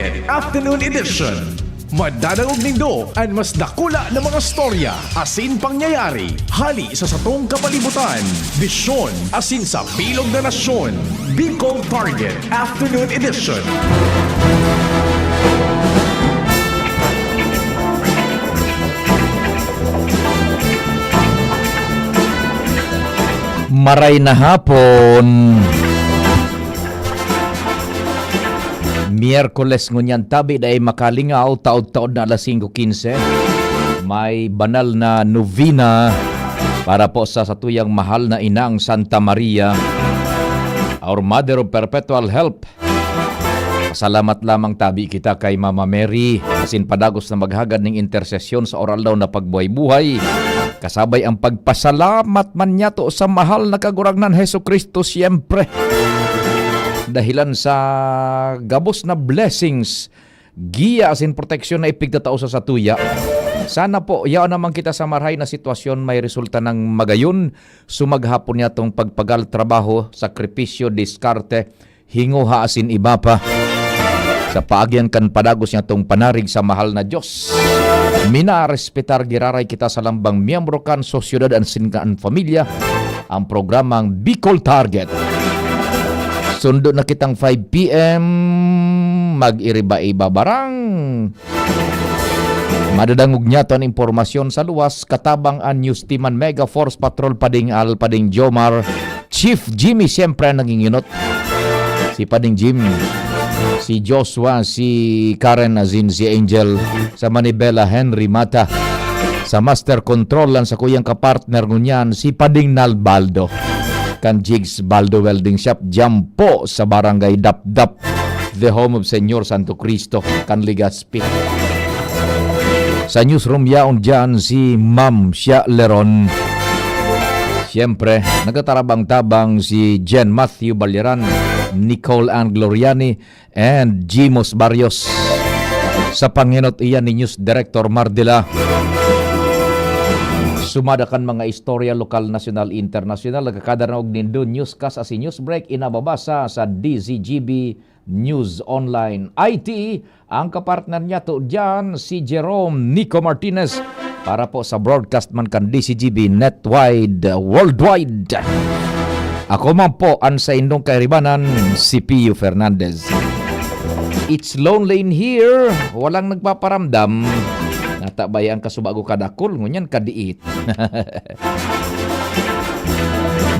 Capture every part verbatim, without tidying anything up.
Afternoon Edition. Madadangog nindo an mas dakula na mga storya asin pangyayari hali sa satong kapalibutan, bisyon asin sa bilog na nasyon. Bicol Target Afternoon Edition. Maray na hapon. Miyerkules ngunyan tabi, dai makalingaw, taod-taod na alas singko quince. May banal na novena para po sa satuyang mahal na inang Santa Maria, our Mother of Perpetual Help. Pasalamat lamang tabi kita kay Mama Mary, asin padagos na maghagad ning intersesyon sa oral daw na pagbuhay-buhay. Kasabay ang pagpasalamat man niyato sa mahal na Kagurangnan Jesu-Cristo, siyempre. Dahilan sa gabos na blessings, giya asin proteksyon na ipigtatao sa satuya. Sana po, yaon naman kita sa marahay na sitwasyon may resulta ng magayon. Sumaghapon niya tong pagpagal trabaho, sakripisyo, diskarte, hingoha asin iba pa. Sa paagyan kan padagos niya tong panarig sa mahal na Diyos. Minarespetar giraray kita sa lambang miyembro kan sosyedad asin kan pamilya, ang programang Bicol Target. Sundo na kitang five P M, mag-iriba-iba barang. Madadangog niyato an impormasyon sa luwas, katabang an News Team an Mega Force Patrol, Pading Al, Pading Jomar, Chief Jimmy, siyempre, ang nanginginot. Si Pading Jim, si Joshua, si Karen, asin si Angel, sa Manibela, Henry Mata. Sa Master Control, ang sakuyang kapartner ngunyan, si Pading Nal Baldo. Kan Jigs Baldo Welding Shop, diyan po sa Barangay Dapdap, the home of Señor Santo Cristo, kan Legazpi. Sa newsroom yaon diyan si Ma'am Shia Leron. Siyempre, nagtatarabang-tabang si Jen Matthew Balyeran, Nicole Ann Gloriani, and Jimos Barrios. Sa pangenot iyan ni News Director Mardila. Sumada kan mga istorya lokal, nasyonal, internasyonal, nagkakadaraog nindo newscast asin news break, inababasa sa D Z G B News Online I T, ang kapartner niyato diyan, si Jerome Nico Martinez, para po sa broadcast man kan D Z G B Netwide Worldwide. Ako man po an saindong kairibanan, si Pio Fernandez. It's lonely in here, walang nagpaparamdam. Natabay ang kasubago kadakul, ngunyan kadiit.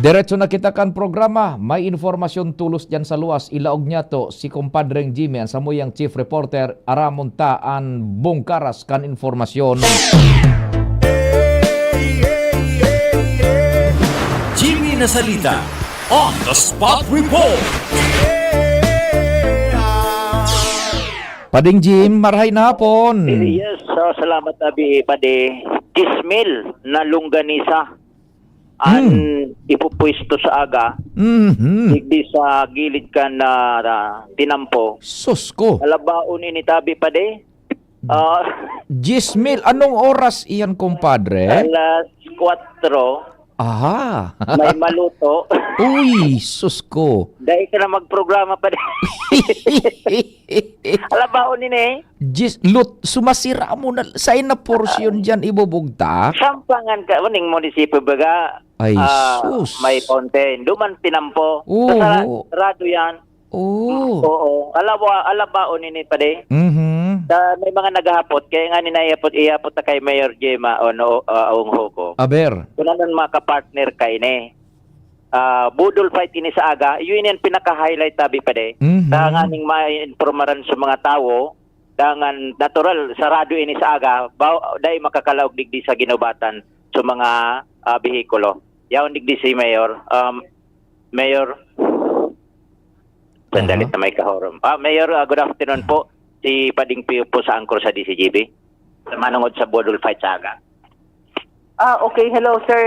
Diretso na kita kan programa. May informasyon tolos diyan sa luwas. Ilaog niyato si Kumpadreng Jimmy, ang samuyang chief reporter. Aramon ta an bungkaras kan informasyon. Jimmy Nasalita on the spot report. Pading Jim, marahay na hapon. Yes, so salamat, Abi, Padi. Diyes mil na longganisa an Hmm. ipupwesto sa aga, Mhm. digdi sa gilid kan, ah, tinampo. Sus ko. Kalabaon ini tabi, Padi. Ah, Diyes mil. Anong oras iyan, kumpadre? Alas kwatro. Aha. May maluto. Uy, sus ko. Dai ka na magprograma, Padi. Kalabaon ini. Diyes, lut-, sumasira mo na. Sain na porsyon diyan ibubugtak? Sampangan ka, uning munisipyo baga, Ay, ah, sus. May fountain. Duman tinampo. Oo. Sa sara-, sarado yan. Oo. Oo. Alawa-, alabaon ini, Padi. Mhm. Sa may mga naghahapot, kaya nga ni naihapot, ihapot na kay Mayor Gemma, o no, ah, Ong Hugo. Aber. Kung ano ang mga kapartner ka ini. Ah, budol fight ini sa aga, yun yung pinaka-highlight, tabi, Padi. Mhm. Sa nganing maimpormaran sa mga tawo, dangan natural, sarado ini sa aga, ba-, dai makakalaog digdi sa ginubatan sa mga, ah, behikulo. Yaon digdi si Mayor. Um, Mayor, sandali Aha. na may kahorom. Ah, Mayor, ah, good afternoon po. Si Pading Pio po sa anchor sa D C G B. Sa manungod sa budol fight sa aga. Ah, okay. Hello, Sir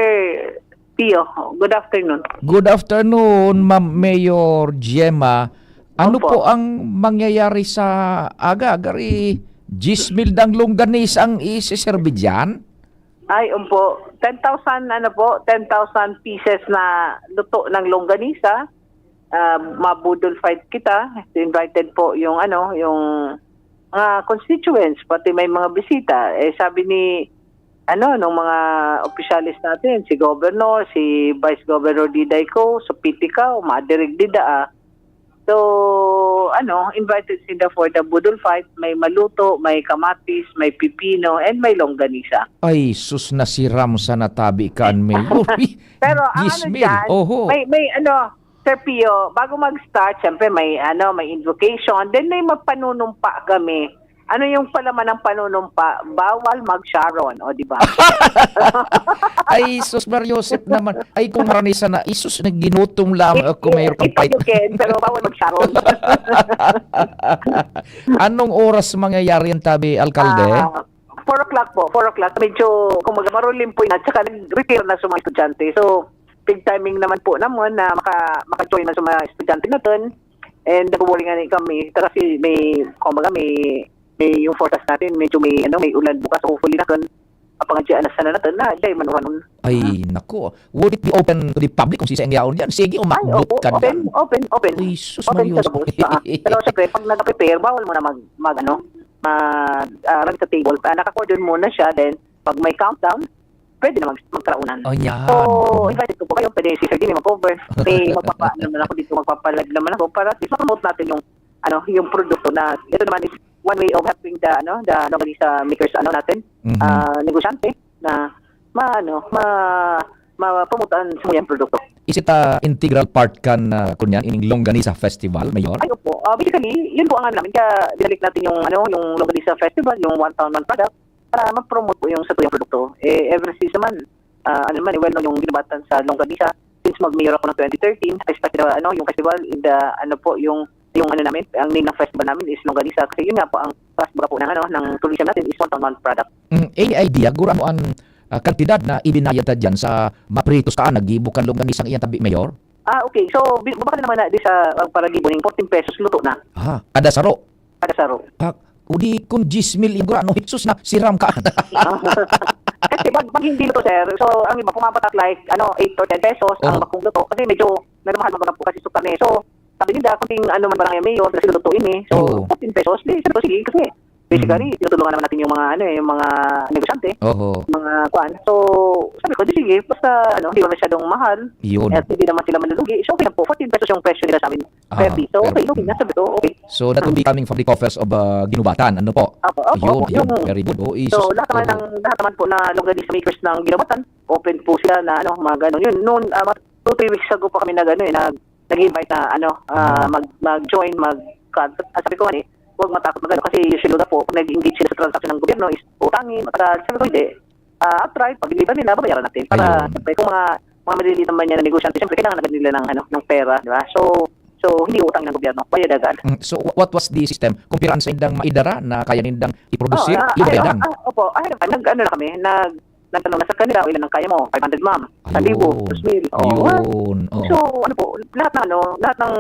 Pio. Good afternoon. Good afternoon, Ma'am Mayor Gemma. Ano Opo. po ang mangyayari sa aga? Gari, diyes mil dang longganisa ang isiserbi diyan? Ay, umpo. Ten thousand, ano po, ten thousand pieces na luto ng longganisa. ah, ma-boodle fight kita. Invited po yung ano, yung mga constituents, pati may mga bisita. Eh, sabi ni ano, nung mga opisyales natin, si Governor, si Vice Governor Diday Co, sa P T C A O, madirig dida, ah. So, ano, invited sila for the boodle fight. May maluto, may kamatis, may pipino, and may longganisa. Ay, sus, nasiram sa natabi kan mayor. Pero ang ano Gismil, dyan, oho. may, may ano, Sir Pio, bago mag-start, syempre may ano, may invocation, then may magpanunumpa kami. Ano yung palaman ng panunumpa? Bawal mag-Sharon, o di ba? Ay, sus, Mar Joseph naman. Ay, kung maranisan na, isus, naginutom lang ako, Mayor Kampay. Ito you can, pero bawal mag-Sharon. Anong oras mangyayari yan, tabi, Alkalde? Ah, four o'clock po, four o'clock. Medyo, kumbaga, marulim po yun. At saka nag-retire na sa mga estudyante. So, big timing naman po naman na maka, maka-join na sa mga estudyante natin. And nag-worry nga ni kami. Kasi may, kumbaga, may, may yung forecast natin, medyo may, ano, may ulan bukas. Hopefully natin, mapangadya na sana natin na, dahil manuhanon. Ay, nako. Would it be open to the public kung sisay ang yaon dyan? Sige, Ay, umakbot opo, ka open, dyan. open, open. Ay, sus, Open sa Marios. labos. Ah, pero syempre, pag nag-prepare, bawal mo na mag, mag, ano, mag, ah, run sa table. Ah, naka-cordon muna siya, then pag may countdown, pwede na mag, magkaraunan. Oh, yan. So, invited ko po kayo, pwede si Sir Jimmy mag-cover. May magpapa, ano naman ako dito, magpapa-live naman ako para at least ma-promote natin yung, ano, yung produkto na ito naman is one way of helping the, ano, the longganisa makers, ano, natin, Mhm. ah, negosyante na ma, ano, ma, ma-promote ang samuyang produkto. Is it a integral part kan, ah, kunyan, ining Longganisa Festival, Mayor? Ay, opo. Ah, basically, yun po ang ano namin. Kaya binalik natin yung, ano, yung Longganisa Festival, yung One Town, One Product, para mag-promote po yung sa tuyang produkto. Eh, every season man, ah, ano man, eh, well known yung Guinobatan sa Longganisa. Since mag-mayor ako ng twenty thirteen, I started, ah, ano, yung festival in the, ano po, yung, yung ano namin, ang name ng festival namin is Longganisa. Kasi yun nga po, ang plus baga po ng, ano, ng tourism natin is One Town, One Product. Mm, any idea, gurano an, ah, kantidad na ibinayad ta diyan sa mapritos ka, naggibo kan longganisang iyan tabi, Mayor? Ah, okay. So, bi-, babakal naman na di sa, ah, para gibo ning fourteen pesos, luto na. Ah, kada saro? Kada saro. Ah, o di kun diyes mil igurano, Jesus na, siram ka. Kasi pag, pag hindi luto, sir, so, ang iba pumapatak like, ano, eight or ten pesos ang Oo. bakong luto. Kasi medyo nagmamahal man baga po kasi sa karne. So, sabi nila, kunting ano man barang yung mayor, kasi luto ini. So, Oo. fourteen pesos, di, sabi ko, sige, kasi basically, Mm. tinutulungan naman natin yung mga, ano eh, yung mga negosyante, Oho. mga kuan. So, sabi ko, di sige, basta, ano, hindi naman masyadong mahal. Yun. At hindi naman sila malulugi. So, okay lang po, fourteen pesos yung presyo nila sa amin. Ah, Per piso. Okay, perfect. okay na, sabi ko, okay. So, that would be coming from the coffers of, ah, Guinobatan, ano po? Opo, opo, Yun, opo. yun. Yung, Very good. Oh, so, isus-, lahat naman oho. ng, lahat naman po na longganisa makers ng Guinobatan, open po sila na, ano, mga ganun. Yun, noon, ah, mga two, three weeks ago pa kami nag, ano, eh, nag, nag-invite na, ano, ah, Ah. mag, mag-join, mag, ah, sabi ko nga, eh, "Huwag matakot mag-ano," kasi usually daw po, pag nag-engage sila sa transaction ng gobyerno, is utangin, matagal. Sabi ko, "Hindi. Ah, outright, pag-deliver nila, babayaran natin." Para, Ayun. siyempre, kung mga, mga maliliit naman yan na negosyante, siyempre, kailangan agad nila ng, ano, ng pera, di ba? So, so, hindi utang ng gobyerno, bayad agad. Mm, so, wha-, what was the system? Kung pira an saindang maidara na kaya nindang i-produce, Oo, na, yun, ay, bayaran? ah, opo, ay, nag-, ano na kami, nag-, nagtanong na sa kanila, "O, ilan ang kaya mo?" "Five hundred, ma'am." "San libo, Ayun. dos mil." Oh, Yun. Oh. So, ano po, lahat ng, ano, lahat ng,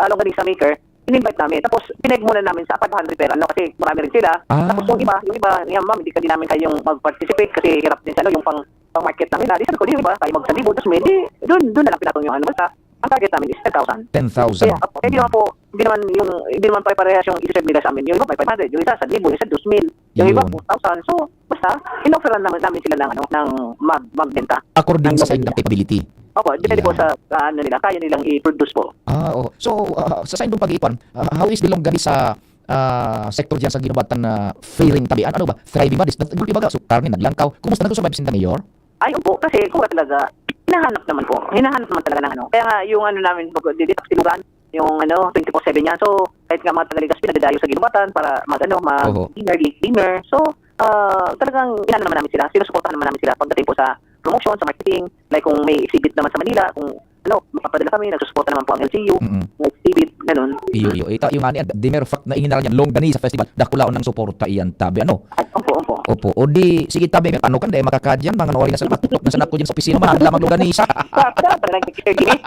ah, longganisa maker, in-invite namin. Tapos, pineg muna namin sa five hundred per, ano, kasi marami rin sila. Ah. Tapos, yung iba, yung iba, "Yan, ma'am, hindi ka din namin kayang mag-participate kasi hirap din sa, ano, yung pang, pang-market namin." Ah, di sabi ko, "Di, yung iba, kaya mag-san libo, dos mil, di, dun, dun na lang pinatong yung, ano, basta ang target namin is ten thousand." Ten thousand. Kaya, opo, hindi naman po, hindi naman yung, hindi naman pare-parehas yung isi-serve nila sa amin. Yung iba, may five hundred, yung isa, san libo, yung isa, dos mil, yung iba, Yun. four thousand. So, basta, in-offeran naman namin sila ng, ano, ng mag-, magbenta. According Ng sa kanilang capability. Opo, depende po Yeah. sa, sa ano nila, kaya nilang i-produce po. Ah, oo. So, ah, sa saindong pag-iipuan, ah, how is the longganisa, ah, sector diyan sa Guinobatan na faring tabi? Ano, ano ba? Thriving ba? Dis-, nag-, nag-, baga, so, karne, naglangkaw. Kumusta, nagsusurvive sinda, Mayor? Ay, opo, kasi kuha talaga, hinahanap naman po. Hinahanap naman talaga ng ano. Kaya nga, yung ano namin, bago, di, di, Silugan, yung ano, twenty-four seven yan. So, kahit nga mga taga Legazpi, nadadayo sa Guinobatan para mag, ano, mag Oho. dinner, late dinner. So, ah, talagang inaano naman namin sila, sinusuportahan naman namin sila pagdating po sa promotion, sa marketing, like kung may exhibit naman sa Manila, kung ano, mapapadala kami, nagsusuporta naman po ang L G U, Mm. may exhibit, Ganun. Iyo, iyo. Ita, yung ani, the mere fact na ihinala niya longganisa festival, dakulaon ang suporta iyan, tabi, ano? At, opo, opo. Opo. O di, sige, tabi, may panukan, dahil makakadyan, mga nawari na salamat. Tutok na sana ako dyan sa opisina, mahal lamang longganisa. Sa, sa, sa, nag-, nag-,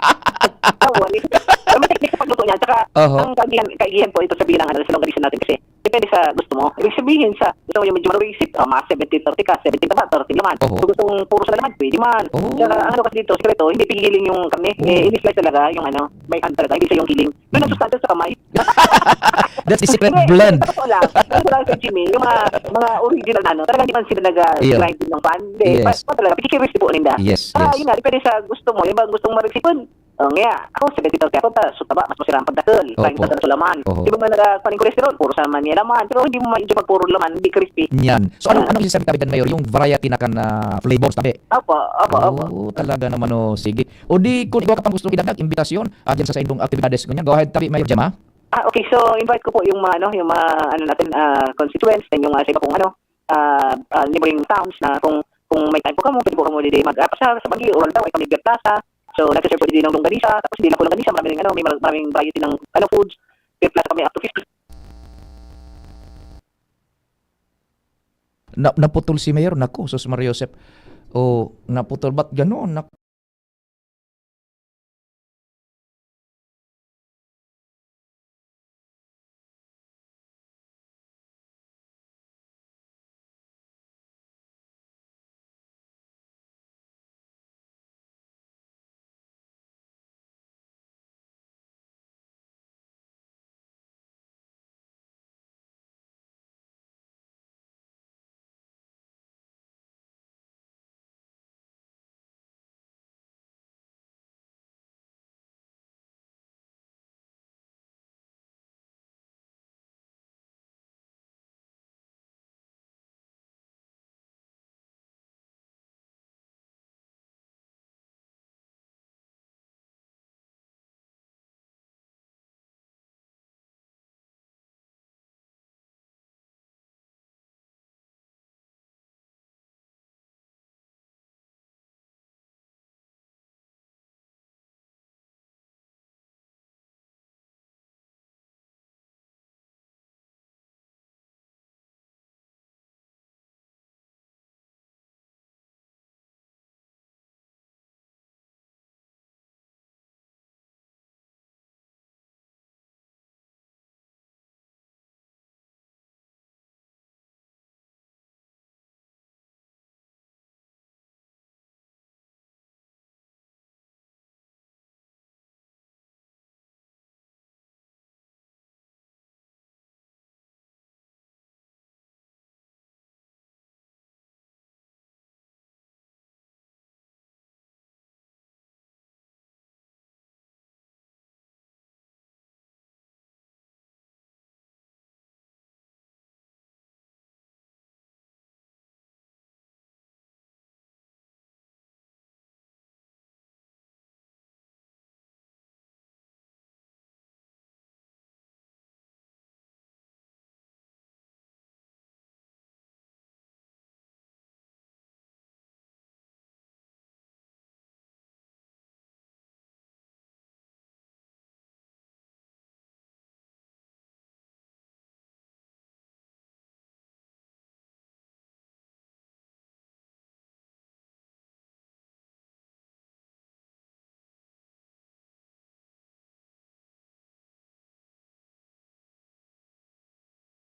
Awan, eh. Pero may technique sa pagluto niya. Tsaka, Oho. ang kaigihan, kaigihan po ito sa bilang, ano, sa longganisa natin kasi depende sa gusto mo. Ibig sabihin, sa gusto mo yung medyo marurisip, oh, mga seventy thirty ka, seventy ka ba, thirty naman. Oho. Kung gusto mong puro sa laman, pwede man. Oh. Tsaka, ang ano kasi dito, sikreto, hindi pigiling yung karne. Oo. Eh, in-slice talaga yung, ano, may hand talaga, hindi siya yung kiling. Doon ang Mm. sustansya sa kamay. That's the secret Hindi, blend. sa totoo lang, sa totoo lang, Sir Jimmy, yung mga, mga original na ano, talagang di man sila nag, ah, Iyo. grind ng pan. Hindi, Yes. pa, pa talaga, piki-crispy po ninda. Yes, Ah, yes. yun nga, depende sa gusto mo. Yung ba gustong marisipon? Oh, nga, ako, seventy thirty ako, ta, so taba, mas masira ang pagdakol. Opo. Kain ka sa laman. Oho. Di ba nga nagkakuan ng cholesterol? Puro sa man niya laman. Pero hindi mo ma-, hindi pag puro laman, hindi crispy. Yan. So, anong, Ah. anong isasabi, tabi, Dan Mayor? Yung variety na kan, ah, flavors, tabi? Opo, opo, opo. Oh, talaga naman, oh. Sige. O di, kung ikaw ka pang gustong idagdag, imbitasyon, ah, dyan sa saindong aktibidades, ngunyan. Go ahead, tabi, Mayor Gemma. Ah, okay. So, invite ko po yung mga, ano, yung mga, ano natin, ah, constituents, then yung, ah, sa iba pong, ano, ah, ah, neighboring towns na kung, kung may time po kamo, pwede po kamo didi mag, ah, pasar sa Baguio, Oral daw, ay kami Beer Plaza. So, nagsiserve po didi ng longganisa, tapos hindi lang po longganisa, maraming, ano, may mar-, maraming variety ng, ano, foods. Beer Plaza kami up to fifty. Na-, naputol si Mayor, naku, sus, Maria Josep. Oh, naputol, ba't ganon? Nak-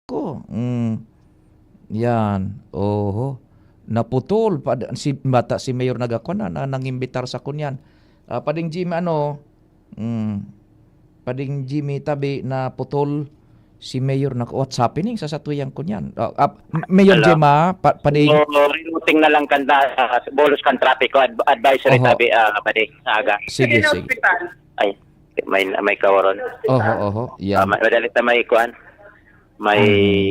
Ko, hmm, yan, oho. Naputol pa si bata, si Mayor nagakwan na, na nangimbitar sa kunyan. Ah, Pading Jimmy, ano, hmm, Pading Jimmy, tabi, naputol si Mayor na, what's happening sa satuyang kunyan? Ah, ah, Mayor Hello. Gemma, pa, Pading. So, rerouting na lang kanda, ah, bolos kan trapiko, ad-, advisory Oho. tabi, ah, Pading, sa aga. Sige, Sige, sige. hospital. Ay, may, may kawaron. Oho, oho. Ah, Yan. ma-, madali ta may kuan. May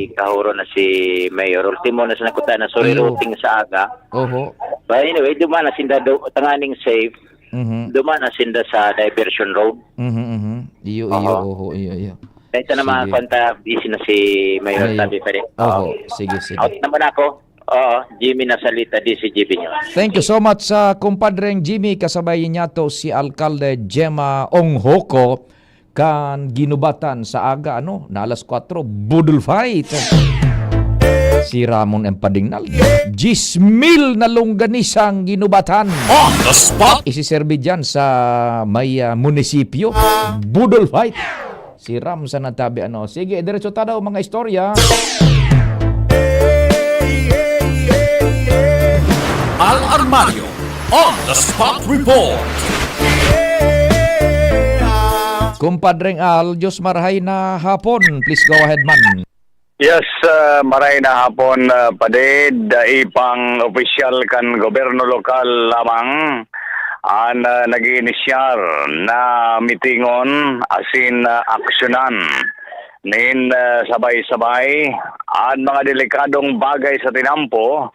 Mhm. kahuro na si Mayor. Ultimo na sa nakuta na, so, Iyo. rerouting sa aga. Oho. But anyway, duman na sinda do, tanganing safe. Mhm. Duman na sinda sa diversion road. Mhm, mhm. Iyo, iyo, Oho. oho, iyo, iyo. Dahil sa na mga Sige. kwanta, busy na si Mayor, Mayor. sabi pa rin. Oho, Oo. sige, sige. Out naman ako. Oo, Jimmy Nasalita, D C G B News. Thank you so much sa kumpadreng Jimmy. Kasabay niya to si Alkalde Gemma Onghoco. kan ginubatan sa aga, ano, na alas kwatro, boodle fight. Si Ramon M. Padingnal, diyes mil na longganisang ginubatan. On the spot. Isiserbi dyan sa may, ah, munisipyo. Boodle fight. Si Ram sa natabi, ano. Sige, diretso ta daw, mga istorya. Al Armario on the spot report. Kumpadreng Al, Diyos marhay na hapon. Please go ahead, man. Yes, ah, maray na hapon, ah, Padi. Dai pang opisyal kan gobyerno lokal lamang an, ah, nag-iinisyar na mitingon asin, ah, aksyonan nin, ah, sabay-sabay an mga delikadong bagay sa tinampo,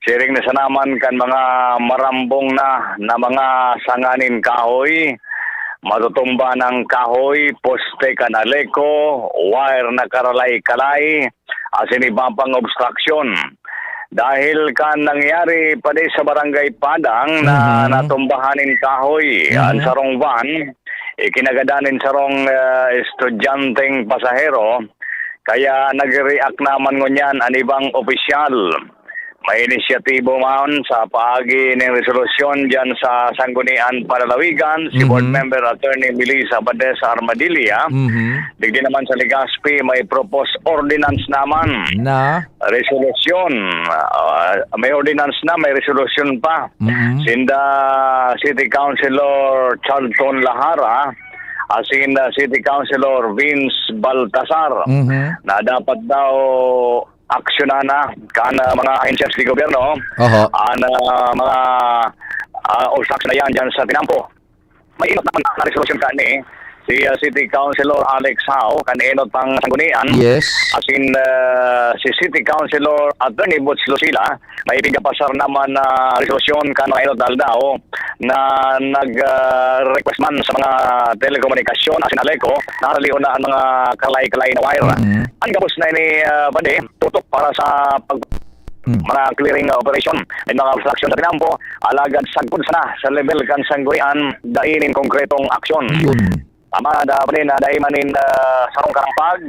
siring na sanaman kan mga marambong na, na mga sanga nin kahoy, matutumba nang kahoy, poste kan Aleco, wire na karalay-kalay, asin iba pang obstruction. Dahil kan nangyari pa di sa Barangay Padang na Mhm. natumbahan nin kahoy an Mhm. sarong van, ikinagadan nin sarong, ah, estudyanteng pasahero, kaya nag-react naman ngunyan an ibang opisyal. May inisyatibo man sa paagi nin resolusyon diyan sa Sangguniang Panlalawigan, si Board Mhm. Member Attorney Melissa Badesa Armadilla. Mhm. Digdi naman sa Legazpi, may proposed ordinance naman. Na? Resolusyon. Ah, may ordinance na, may resolusyon pa. Mhm. Sinda City Councilor Charlton Lahara, asin, ah, City Councilor Vince Baltasar, Mhm. na dapat daw aksyonan na kan, ah, mga ahensya sa gobyerno, Oho. an, ah, mga, ah, obstruction na yan dyan sa tinampo. May enot na, na resolusyon kani si, ah, City Councilor Alex Hao, kan enot pang sanggunian. Yes. Asin, ah, si City Councilor Attorney Butch Lucila, may pigapasar naman na resolusyon kan mga enot na aldaw na nag, ah, request man sa mga telekomunikasyon asin Aleco na haralion na an mga kalay-kalay na wire. Mm. An gabos na ini, ah, Padi, tutok para sa pag- Mm. mga clearing operation. May mga obstruction sa tinampo, alagad sagkod sana sa level kan sanggunian, dai nin konkretong aksyon. Yun. Tama, da, Padi, na dai man nin, ah, sarong karampag,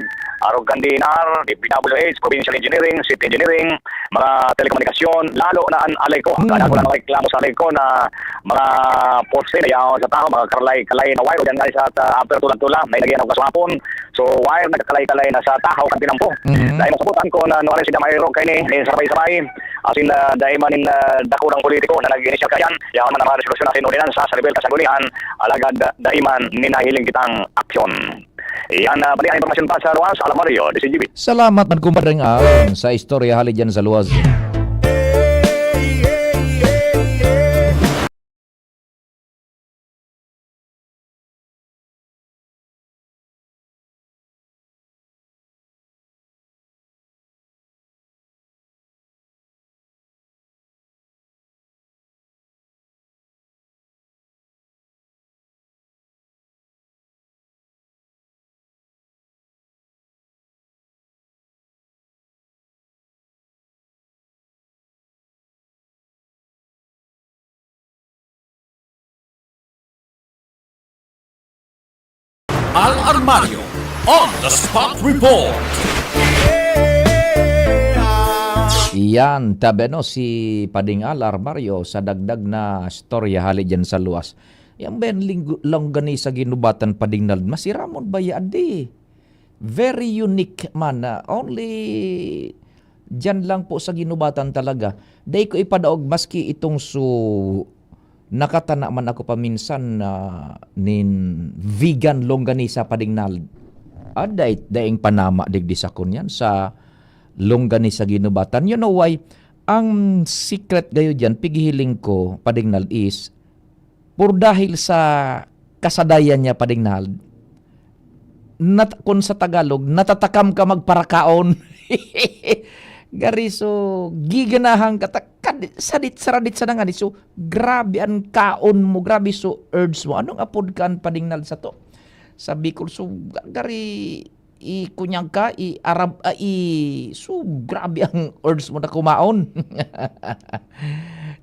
arog kan D N R, D P W H, Provincial Engineering, City Engineering, mga telekomunikasyon, lalo na an Aleco. Hmm. Kadagko na mga reklamo sa Aleco na mga poste na yaon sa tahaw, mga karalay-kalay na wire, diyan nga sa, ah, Upper Tulang-Tula, may nagyan ako kaswapon. So, wire nagkakalay-kalay na sa tahaw kan tinampo. Mhm. Dai masabotan kun, ah, nuarin sinda mairog kaini, nin sabay-sabay. Asin, ah, dai man nin, ah, dakulang politiko na nag-inisyar kaiyan. Yaon man an mga resolusyon asin ordinansa sa level kan sanggunian, alagad, ah, dai man nin nahihiling kitang aksyon. Iyan, ah, Padi, an impormasyon pa sa luwas, Alamario, D C G B. Salamat man, kumpadreng Al, sa istorya hali diyan sa luwas. Al Armario on the spot report. Iyan, tabi ano, si Pading Al Armario sa dagdag na storya hali dyan sa luwas. Yan ba yung linggo-, longganisa ginubatan, Pading Nald? Masiramon ba yan? Di. Very unique man, ah, only diyan lang po sa ginubatan talaga. Dai ko ipadaog maski itong su-, nakatana man ako paminsan na nin vegan longganisa, Pading Nald. Ah, dai, daing panama digdi sa kunyan sa longganisa ginubatan. You know why? Ang secret gayo diyan, pighiling ko, Pading Nald, is por dahil sa kasadayan niya, Pading Nald, nat-, kun sa Tagalog, natatakam ka magparakaon. Gari, so, giganahan ka, ta-, kad-, sadit, saradit sa nangani. So, grabe an kaon mo, grabe, so, urge mo. Anong apod kan, Pading Nald, sato? Sa Bicol, so, ga-, gari, i-, kunyang ka, i-Arab, ah, i-, so, grabe ang urge mo na kumaon.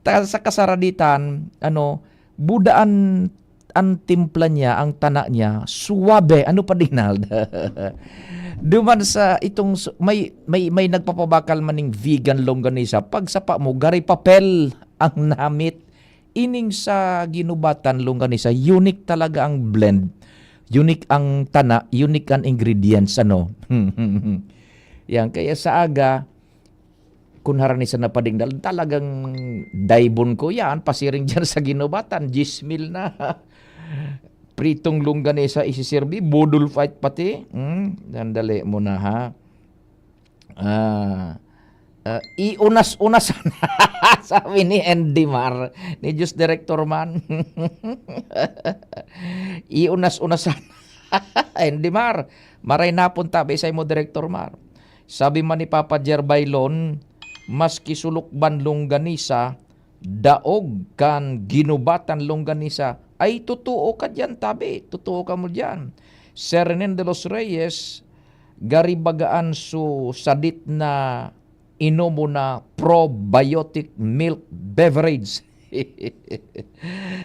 Ta-, sa kasaraditan, ano, budaan an timpla niya, ang tana niya, suwabe. Ano pa, Dinald? Duman sa itong su-, may, may, may nagpapabakal man ning vegan longganisa, pagsapa mo, gari papel ang namit. Ining sa ginubatan longganisa, unique talaga ang blend. Unique ang tana, unique ang ingredients, ano. Yan, kaya sa aga, kun harani sa napadingdal, talagang daybon ko yan, pasiring dyan sa ginubatan, diyes mil na. Pritong longganisa isisirbi, boodle fight pati. Hmm, sandali muna, ha. Ah, ah, iunas-unasan. Sabi ni Andy Mar, ni Diyos Director man. Iunas-unasan. Andy Mar, maray napon tabi sa imo, Director Mar. Sabi man ni Papa Jer Bailon, "Maski sulok ban longganisa, daog kan ginubatan longganisa." Ay, totoo ka diyan, tabi. Totoo ka mo diyan. Sir Renen de los Reyes, gari bagaan su sadit na inom mo na probiotic milk beverage.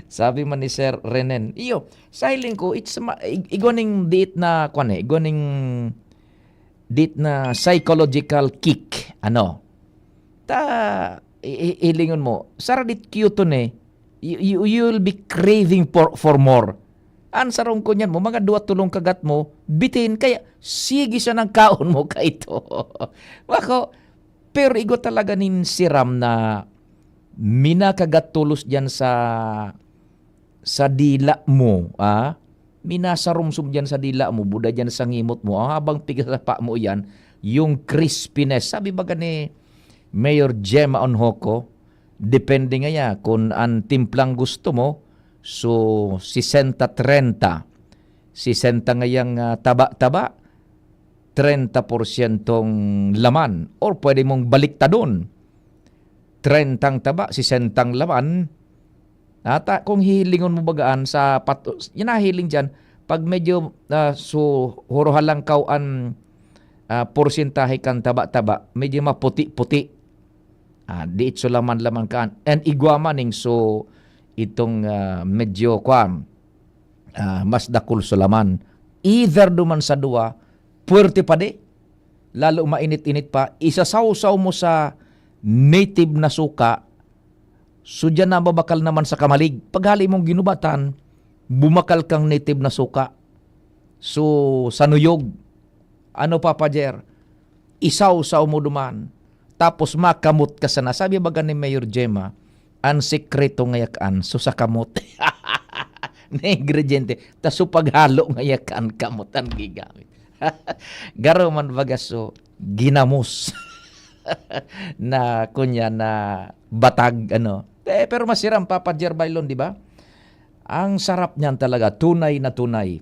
Sabi man ni Sir Renen. Iyo, sa hiling ko, it's ma-, ig-, igwa ning diit na, kwan eh, igwa ning diit na psychological kick. Ano? Ta, i-, i-, hilingon mo, saradit cute to eh. You, you, you will be craving for, for more. An sarong kunyan mo, mga duwa tulong kagat mo, bitin, kaya sige siya ng kaon mo kaito. Wako, pero igwa talaga nin siram na minakagat tolos diyan sa, sa dila mo, ah? Minasarumsum diyan sa dila mo, buda diyan sa ngimot mo, ah, habang piga sa pa mo yan, yung crispiness. Sabi baga ni Mayor Gemma Onhoco, depende nga ya, kun an timplang gusto mo, so, sesenta trenta. Sesenta ngayang, ah, taba-taba, trenta porsyentong laman. Or pwede mong baliktadon, trentang taba, sesentang laman. Ata kung hihilingon mo bagaan sa pat-, yung nahiling diyan, pag medyo, ah, so, huruhalangkaw an, ah, porsyentahe kan taba-taba, medyo maputi-puti. Ah, diitso laman-laman kaan. And igwa man ning so itong, ah, medyo kwan, ah, mas dakul so laman. Either duman sa duwa, puwerte pa di, lalo mainit-init pa, isasawsaw mo sa native na suka, so diyan na mabakal naman sa kamalig. Paghali mong ginubatan, bumakal kang native na suka. So, sa nuyog, ano, Papa Jer? Isawsaw mo duman. Tapos makamot ka sana. Sabi baga ni Mayor Gemma, "An sekreto ngaya kaan, so sa kamot." Na ingrediente. Ta so paghalo ngaya kaan, kamot an gigamit. Garo man baga so, ginamos. Na kunya na batag, ano. Eh, pero masiram, Papa Jer Bailon, di ba? Ang sarap niyan talaga, tunay na tunay.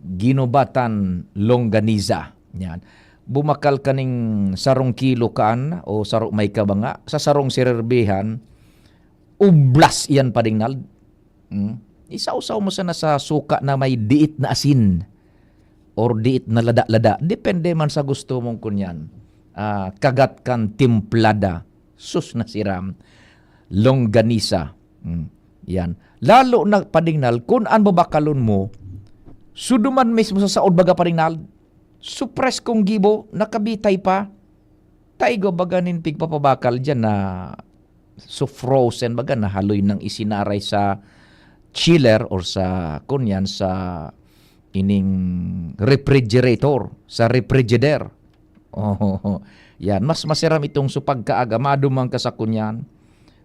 Ginubatan longganisa. Yan. Bumakal kaning sarong kilo kaan o saro may kabanga, sa sarong sirerbihan, ublas iyan, Padingnal. Hmm? Isawsaw mo sana sa suka na may diit na asin or diit na lada-lada. Depende man sa gusto mong kunyan. Ah, kagat kan timplada. Sus na siram. Longganisa. Hmm. Yan. Lalo na, Padingnal, kun an babakalon mo, suduman mismo sa saod baga, Padingnal, su preskong gibo, nakabitay pa. Taigo baga nin pigpapabakal diyan na so frozen baga, na haloy nang isinaray sa chiller or sa, kunyan, sa ining refrigerator, sa refrigerator. Oh, yan. Mas masiram itong so pagkaaga, madumang ka sa kunyan,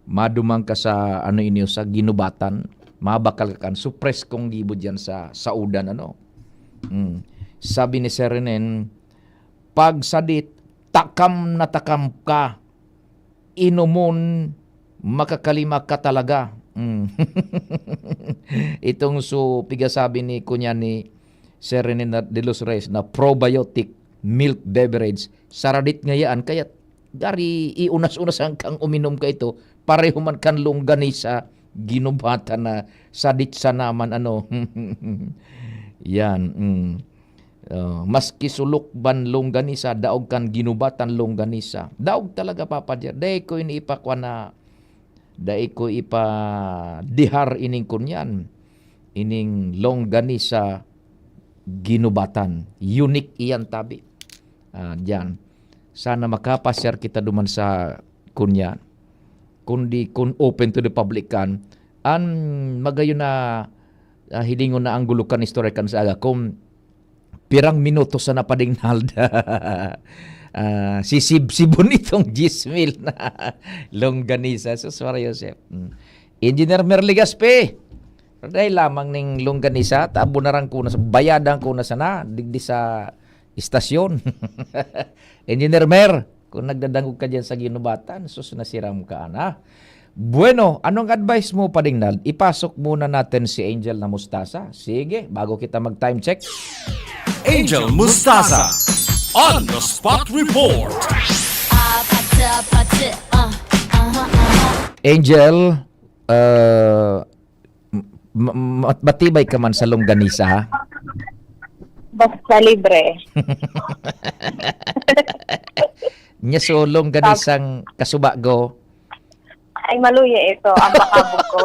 madumang ka sa, ano, inyo, sa ginubatan, mabakal ka kan, so preskong gibo diyan sa saudan, ano. Mm. Sabi ni Sir Renen, "Pag sadit, takam na takam ka. Inomon, makakalima ka talaga." Mm. Itong so, pigasabi ni, kunya ni Sir Rene na-, de los Reyes na probiotic milk beverage, saradit ngayaan, kaya gari iunas-unasan kang uminom ka ito, pareho man kan longganisa, ginubatan na sadit sa naman, ano. Yan, mm. Oh, maski sulok ban longganisa, daog kan ginubatan longganisa. Daog talaga, Papa Jer. Dai ko ini ipakwa na, dai ko ipadihar ining kunyan. ining longganisa ginubatan. Unique iyan, tabi. Ah, diyan. Sana makapasyar kita duman sa kunya. Kundi kun open to the public kan, an magayon na, ah, hilingon na ang gulukan istorya kan sa aga, kung pirang minuto sana, Pading Nald, ah, sisibsibon itong diyes mil na longganisa. Sus, Maria Josep. Mm. Engineer Mer Legaspi, dai lamang ning longganisa, tabo na rang kuna sa, bayadan ko na sana, digdi sa istasyon. Engineer Mer, kung nagdadangog ka diyan sa ginubatan, sus, nasiram ka, ana. Bueno, anong advice mo, Pading Nald? Ipasok muna natin si Angel na Mustasa. Sige, bago kita mag-time check. Angel Mustasa on the spot report. Angel, uh, m- ma- matibay ka man sa longganisa, ha? Basta libre. Nya so, longganisang kasubago. Ay, maluya ito. Ang pakabog ko.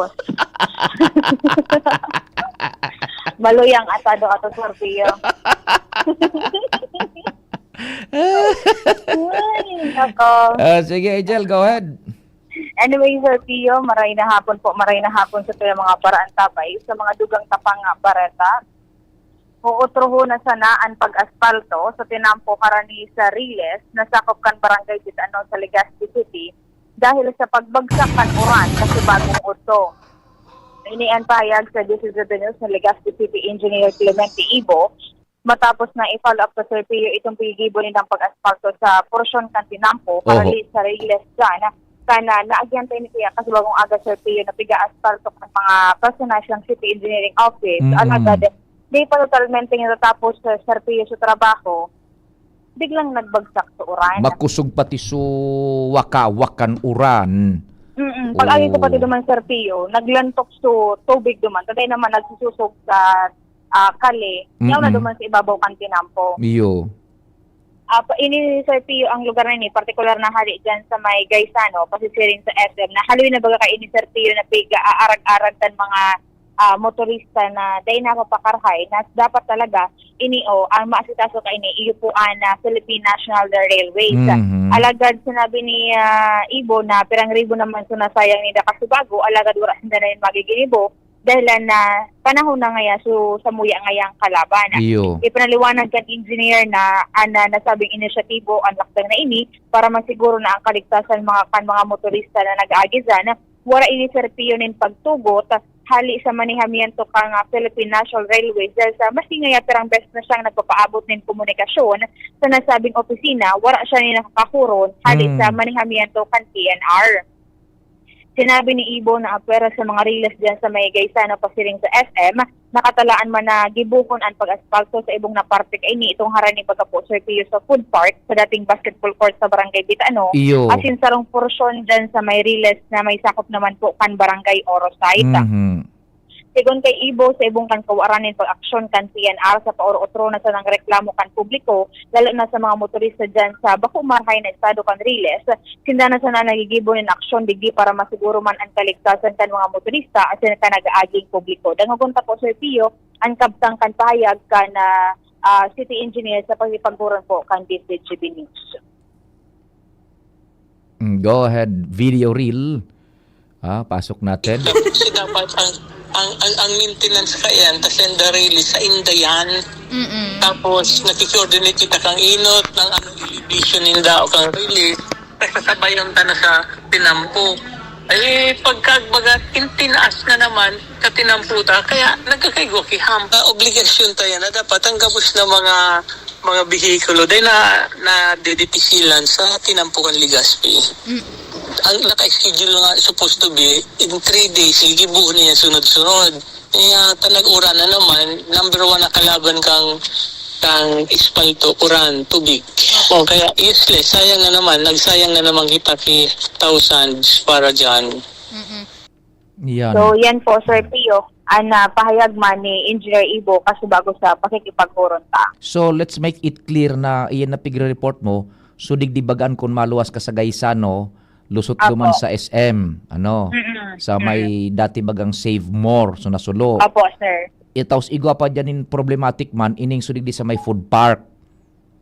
Maluya ang asado ato, Sir Pio. Ay, nako. Ah, sige, Angel, go ahead. Anyway, Sir Pio, maray na hapon po, maray na hapon sa kaya mga paraantabay, sa mga dugang tapang nga bareta. Utrohon na sana an pag-aspalto sa tinampo harani sa Riles na sakop kan Barangay Bitano sa Legazpi City dahil sa pagbagsak kan uran kasi bagong udto. Ini an pahayag sa Diocese of the News na Legazpi City Engineer Clemente Ibo matapos na i-follow up sa Sir Pio itong paggigibo nindang pag-aspalto sa porsyon kan tinampo Oho. harani sa Riles dyan. Kana naagyan tayo ni Kuya kasi bagong aga, Sir Pio, na piga-aspalto kan mga personal siyang City Engineering Office. Mm-mm. Alagad, di pa totalmente natatapos sa Sir Pio sa trabaho, biglang nagbagsak sa uran. Makusog pati su waka-wakan uran. Mm-mm. Pag-agi ko pati Oo. duman, Sir Pio, naglantok su tubig duman. Kagaya naman nagsususog sa, ah, kali. Yaw na Mm-mm. duman sa ibabaw kan tinampo. Iyo. Ah, pa, ini, Sir Pio, ang lugar na ini, partikular na hali dyan sa may Gaisano, pasisiring sa S M, na haloy na baga kaini, Sir Pio, na piga-aarag-arag kan mga, ah, motorista na dai napapakarhay, na dapat talaga ini, o, ang maasikaso kaini, iyo po ang, ah, Philippine National Railways. Mhm. Alagad sinabi ni, ah, Ibo na pirang ribo naman so nasayang ninda kasubago, alagad wala sinda na nin magiginibo, dahilan na panahon na ngaya, so, samuya ngaya ang kalaban. Iyo. Ipinaliwanag kan engineer na an, ah, nasabing inisyatibo, an lakdang na ini, para masiguro na ang kaligtasan mga, kan mga motorista na nag-aagi dyan. Wara ini, Sir Pio, nin pagtugot hali sa manehamiento kan, ah, Philippine National Railways dahil sa maski ngaya pirang beses na siyang nagpapaabot nin komunikasyon sa nasabing opisina, wara siya nin nakakahuron hali Hmm. sa manehamiento kan P N R. Sinabi ni Ibo na apwera sa mga riles diyan sa may Gaisano pasiring sa S M, nakatalaan man na gibohon an pag-aspalto sa ibong na parte kaini, itong harani baga po, Sir Pio, sa food park sa dating basketball court sa Barangay Bitano, Iyo. asin sarong porsyon diyan sa may riles na may sakop naman po kan Barangay Orosite. Mhm. Sigon kay Ibo, sa ibong kan kawaran nin pag-aksyon kan P N R sa paoro-otro na sanang reklamo kan publiko, lalo na sa mga motorista diyan sa bako marahay na estado kan riles, sinda na sana nagigibo nin aksyon digdi para masiguro man an kaligtasan kan mga motorista asin kan nag-aaging publiko. Dangogon ta po, Sir Pio, an kabtang kan pahayag kan, ah, ah, city engineer sa pakikipaghuron po kan D Z G B News. Mm, go ahead, video reel. Ah, pasok natin. Kasi dapat ang, ang, ang, ang maintenance ka yan, tas yan the release sa inda yan. Mm-mm. Tapos, nakikoordinate kita kang inot, ng anong elevation ninda o kang release. Nagsasabayan ta na sa tinampo. Eh, pagkagbaga, tinaas na naman sa tinampo ta, kaya nagkakaigwa ki hump. Ah, obligasyon ta yan na dapat ang gabos na mga mga behikulo, dahil na, nadedepisilan sa tinampukan Legazpi. Mm. Ang naka-schedule nga supposed to be, in three days, gigibuhon niya sunod-sunod. Kaya tanag uran na naman, number one na kalaban kang, kang espalto, uran, tubig. O kaya useless, sayang na naman, nagsayang na naman kita ki thousands para dyan. Mm-mm. Yan. So, yan po, Sir Pio, ang, ah, pahayag man ni Engineer Ibo kasubago sa pakikipaghuron ta. So, let's make it clear na iyan na pigre-report mo, so digdi bagaan kun maluwas ka sa Gaisano, lusot Apo. duman sa S M, ano? Mm-mm. Sa may dati bagang Save More, so nasulo. Opo, sir. Tapos igwa pa dyan yung problematic man, ining sudigdi sa may food park.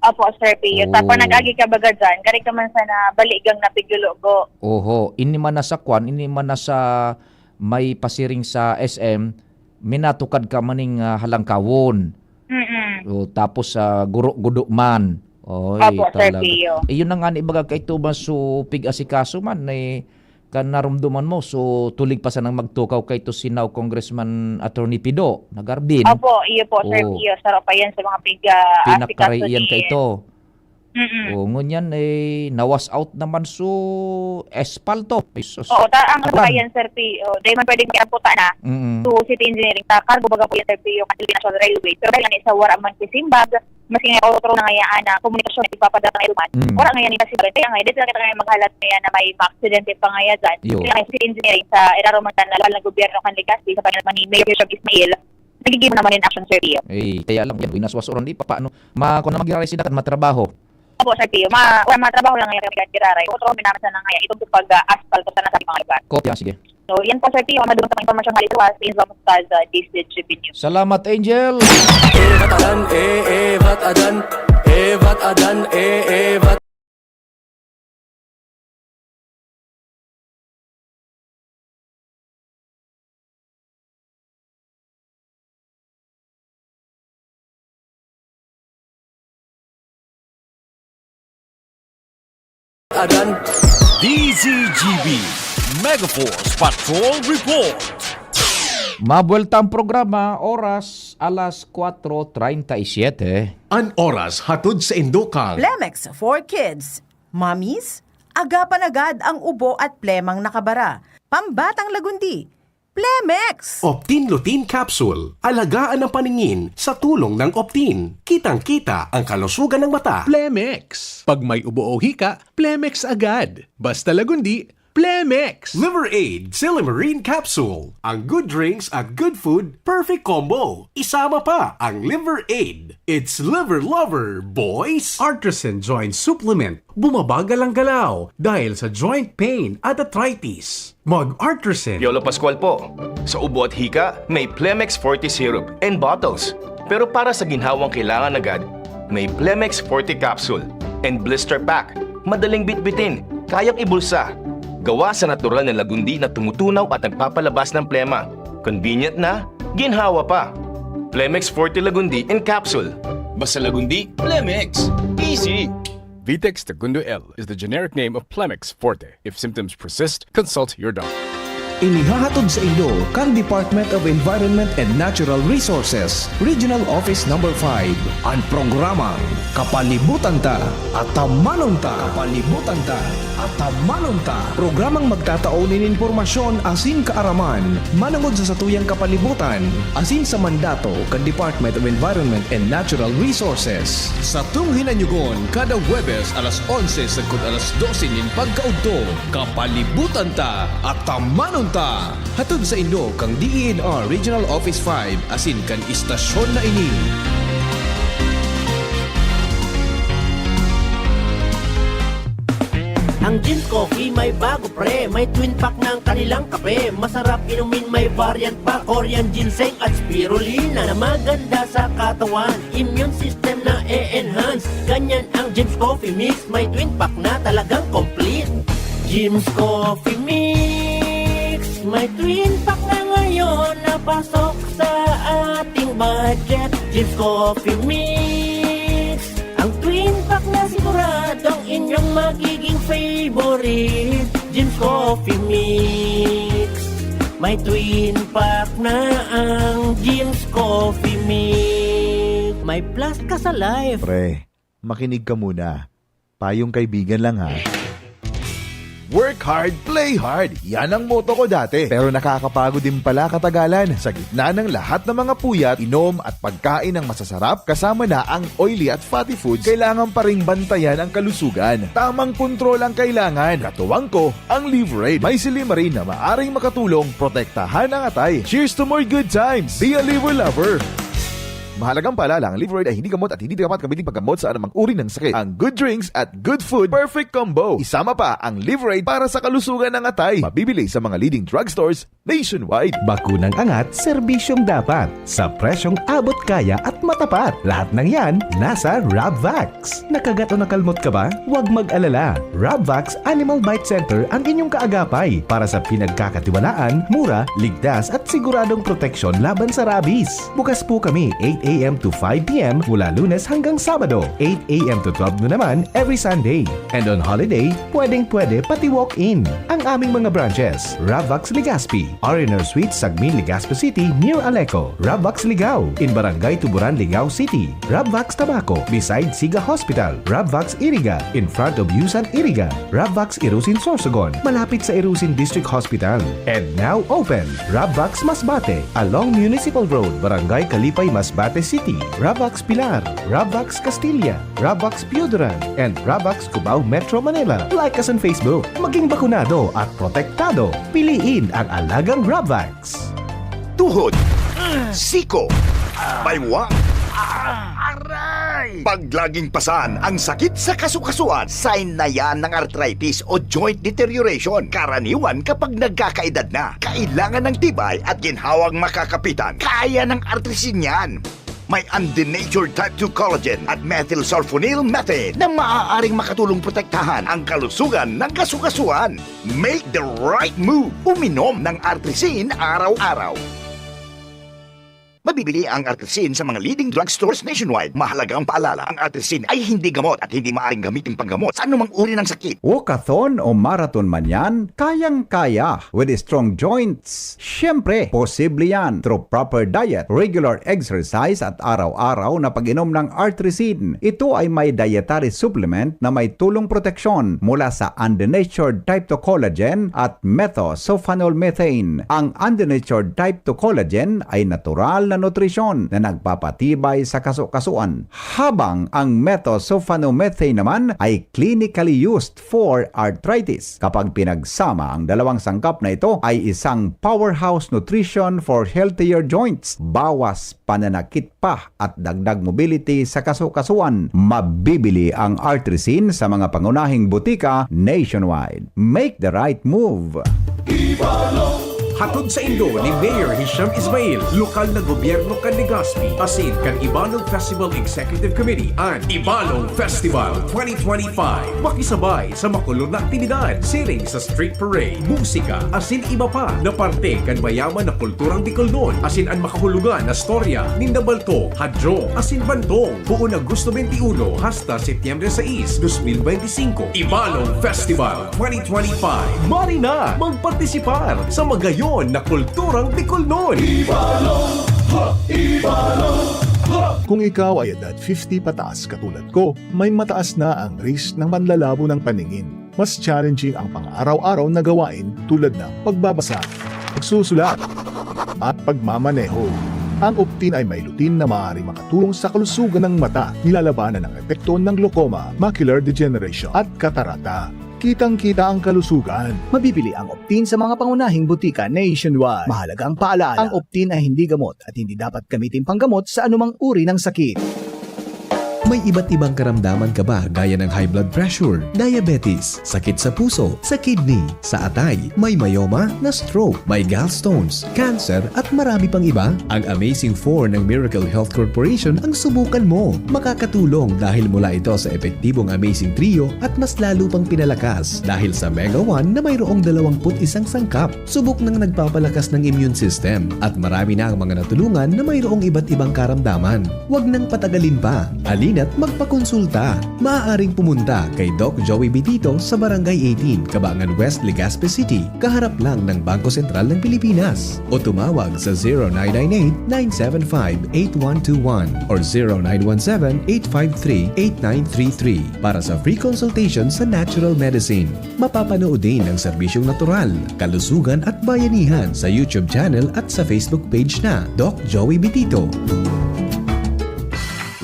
Opo, Sir Pio. Tapos nag-agi ka baga dyan, gari ka man sana baligang napiglulogo. Oho, ini man na sa kwan, ini man na sa may pasiring sa S M, minatukad ka maning, ah, halangkawon. Mm-mm. O, tapos sa guro-gudo man. Oy, Opo, Sir talaga. Pio. Eh, yun na nga ni baga kay Thomas, so, pig-asikaso man, eh, kan narumduman mo, so, tulig pa sanang magtukaw kay to si now Congressman Attorney Pido Nagarbin. Opo, iyo po, Sir Oo. Pio. Saro pa yan sa mga pig-, ah, Pinakarian asikaso ni kay to. Mm-mm. O, ngunyan, eh, nawas out naman so espalto. Ay, sus. Oo, ta-, ang Adan. Bayan, Sir Pio, dahil man pwedeng may amputa na, Mm. so, city engineering, ta-, cargo baga po yan, Sir Pio, kasi National Railway. Pero dahil nga sa wara man si simbag, maski nga otro na ngayaan na komunikasyon na ipapadala na iluman, Mm. wala ngayon yung kasi kaya nga, dito lang kita ngayon maghalat ngayon na may maaksidente pa ngayon dyan. Yo. Kaya nga, city engineering sa iraruman na lokal na gobyerno kan Legazpi, sa pangalan ni Mayor Yusuf Ismail, nagiging naman yung action, Sir Pio. Eh, kaya lang, yan, winaswas oran di, papaano? Ma-, kung na magiraray sila, kan matrabaho. Opo, Sir Pio. Ma-, wala, mga trabaho lang ngayon kami giraray. Otro, minamasan na ngayon. Itong pag, ah, asphalt sa nasabing mga lugar. Kopya, sige. So, yan po, Sir Pio. Madulong sa mga impormasyon, halit luwas, Angel Mustaz, ah, D Z G B News. Salamat, Angel! Evat adan, e, evat adan, evat adan, e, evat. Adan, D Z G B, Megaforce Patrol Report. Mabuelta ang programa, oras alas kwatro treinta y siete. An oras hatod sa Indokang. Plemex for Kids. Mommies, agapan agad ang ubo at plemang nakabara. Pambatang lagundi, Plemex! Optin Lutein Capsule. Alagaan ang paningin sa tulong ng Optin. Kitang-kita ang kalusugan ng mata. Plemex. Pag may ubo o hika, Plemex agad. Basta lagundi, Plemex! Liver Aid Silymarin Capsule. Ang good drinks at good food, perfect combo. Isama pa ang Liver Aid. It's Liver Lover, boys! Artisan Joint Supplement. Bumabagal ang galaw dahil sa joint pain at arthritis. Mag-Artisan. Piolo Pascual po. Sa ubo at hika, may Plemex Forte Syrup and bottles. Pero para sa ginhawang kailangan agad, may Plemex Forte Capsule and Blister Pack. Madaling bitbitin, kayang ibulsa. Gawa sa natural na lagundi na tumutunaw at nagpapalabas ng plema. Convenient na, ginhawa pa. Plemex Forte Lagundi in Capsule. Basta lagundi, Plemex. Easy! Vitex Segundo L is the generic name of Plemex Forte. If symptoms persist, consult your doctor. Inihahatod sa inyo kan Department of Environment and Natural Resources, Regional Office Number five, an programang Kapalibutan Ta, Atamanon Ta. Kapalibutan Ta, Atamanon Ta. Programang magtatao nin impormasyon asin kaaraman manongod sa satuyang kapalibutan asin sa mandato kan Department of Environment and Natural Resources. Satong hinanyugon kada Huwebes alas onse sagkod alas dose nin pagkaudto. Kapalibutan Ta, Atamanon Ta! Hatod saindo kan D E N R Regional Office five asin kan istasyon na ini. Ang Jim's Coffee may bago, pre. May twin pack ng kanilang kape. Masarap inumin, may variant pa. Korean ginseng at spirulina na maganda sa katawan. Immune system na e-enhance. Ganyan ang Jim's Coffee Mix. May twin pack na talagang complete. Jim's Coffee Mix. May twin pack na ngayon na pasok sa ating budget. Jim's Coffee Mix. Ang twin pack na siguradong inyong magiging favorite. Jim's Coffee Mix. May twin pack na ang Jim's Coffee Mix. May plus ka sa life. Pre, makinig ka muna. Payong kaibigan lang, ha. Work hard, play hard. Yan ang motto ko dati. Pero nakakapagod din pala katagalan. Sa gitna ng lahat ng mga puyat, inom at pagkain ng masasarap, kasama na ang oily at fatty foods, kailangan pa ring bantayan ang kalusugan. Tamang kontrol ang kailangan. Katuwang ko, ang Liver Aid. May silymarin na maaring makatulong protektahan ang atay. Cheers to more good times! Be a Liver Lover! Mahalagang paalala, ang Liveride ay hindi gamot at hindi dapat gamitin paggamot sa anumang uri ng sakit. Ang good drinks at good food, perfect combo. Isama pa ang Liveride para sa kalusugan ng atay. Mabibili sa mga leading drugstores nationwide. Bakunang angat, serbisyong dapat, sa presyong abot kaya at matapat. Lahat ng yan, nasa Rabvax. Nakagat o nakalmot ka ba? Huwag mag-alala. Rabvax Animal Bite Center ang inyong kaagapay para sa pinagkakatiwalaan, mura, ligtas at siguradong proteksyon laban sa rabies. Bukas po kami eight a m to five p m mula Lunes hanggang Sabado, eight a m to twelve noon naman every Sunday. And on holiday, pwedeng-pwede pati walk-in. Ang aming mga branches, Rabvax Legazpi, R and R Suite, Sagmin, Legazpi City, near Aleco, Rabvax Ligao, in Barangay Tuburan, Ligao City, Rabvax Tabaco, beside Siga Hospital, Rabvax Iriga, in front of Yusan Iriga, Rabvax Irusin Sorsogon, malapit sa Irusin District Hospital. And now open, Rabvax Masbate, along Municipal Road, Barangay Kalipay, Masbate City, Rabvax Pilar, Rabvax Castilla, Rabvax Pioduran, and Rabvax Cubao, Metro Manila. Like us on Facebook. Maging bakunado at protektado. Piliin ang alagang Rabvax. Tuhod, siko, baywang, aray! Pag laging pasan ang sakit sa kasukasuan, sign na yan ng arthritis o joint deterioration. Karaniwan kapag nagkakaedad na, kailangan ng tibay at ginhawang makakapitan. Kaya ng Artrisin yan. May undenatured type two collagen at methylsulfonyl methane na maaaring makatulong protektahan ang kalusugan ng kasukasuan. Make the right move. Uminom ng Artrisin araw-araw. Mabibili ang Artrisin sa mga leading drugstores nationwide. Mahalagang paalala, ang Artrisin ay hindi gamot at hindi maaaring gamitin panggamot sa anumang uri ng sakit. Walkathon o marathon man yan, kayang-kaya with strong joints. Siyempre, posible yan through proper diet, regular exercise at araw-araw na pag-inom ng Artrisin. Ito ay may dietary supplement na may tulong proteksyon mula sa undenatured type two collagen at methosulfonol methane. Ang undenatured type two collagen ay natural na nutrisyon na nagpapatibay sa kasukasuan, habang ang methosulfonol methane naman ay clinically used for arthritis. Kapag pinagsama, ang dalawang sangkap na ito ay isang powerhouse nutrition for healthier joints. Bawas pananakit pa at dagdag mobility sa kasukasuan. Mabibili ang Artrisin sa mga pangunahing butika nationwide. Make the right move! Hatod saindo ni Mayor Hisham Ismail, lokal na gobyerno kan Legazpi, asin kan Ibalong Festival Executive Committee an Ibalong Festival twenty twenty-five. Makisabay sa makulog na aktibidad, siring sa street parade, musika, asin iba pa na parte kan mayaman na kulturang Bicolnon, asin an makahulugan na storya ninda Balto, Hadro, asin Bantong, poon Agosto twenty-one hasta Setyembre sais, dos mil benti singko. Ibalong Festival twenty twenty-five. Mari na magpartisipar sa magayon na kulturang Bicolnon! Ibalong! Ha! Ibalong! Ha! Kung ikaw ay edad fifty pataas katulad ko, may mataas na ang risk ng panlalabo ng paningin. Mas challenging ang pang-araw-araw na gawain tulad ng pagbabasa, pagsusulat, at pagmamaneho. Ang Optin ay may lutein na maaaring makatulong sa kalusugan ng mata, nilalabanan ang epekto ng glaucoma, macular degeneration, at katarata. Kitang-kita ang kalusugan. Mabibili ang Optin sa mga pangunahing butika nationwide. Mahalagang paalala, ang Optin ay hindi gamot at hindi dapat gamitin panggamot sa anumang uri ng sakit. May iba't ibang karamdaman ka ba, gaya ng high blood pressure, diabetes, sakit sa puso, sa kidney, sa atay, may myoma, na-stroke, may gallstones, cancer, at marami pang iba? Ang Amazing Four ng Miracle Health Corporation ang subukan mo. Makakatulong dahil mula ito sa epektibong Amazing Trio at mas lalo pang pinalakas dahil sa Mega One na mayroong dalawampu't isang sangkap. Subok nang nagpapalakas ng immune system at marami na ang mga natulungan na mayroong iba't ibang karamdaman. Huwag nang patagalin pa. Halina't magpakonsulta. Maaaring pumunta kay Doc Joey Bitito sa Barangay eighteen, Cabangan West, Legazpi City, kaharap lang ng Bangko Sentral ng Pilipinas. O tumawag sa zero nine nine eight, nine seven five, eight one two one or zero nine one seven, eight five three, eight nine three three para sa free consultation sa natural medicine. Mapapanood din ang serbisyong natural, kalusugan at bayanihan sa YouTube channel at sa Facebook page na Doc Joey Bitito.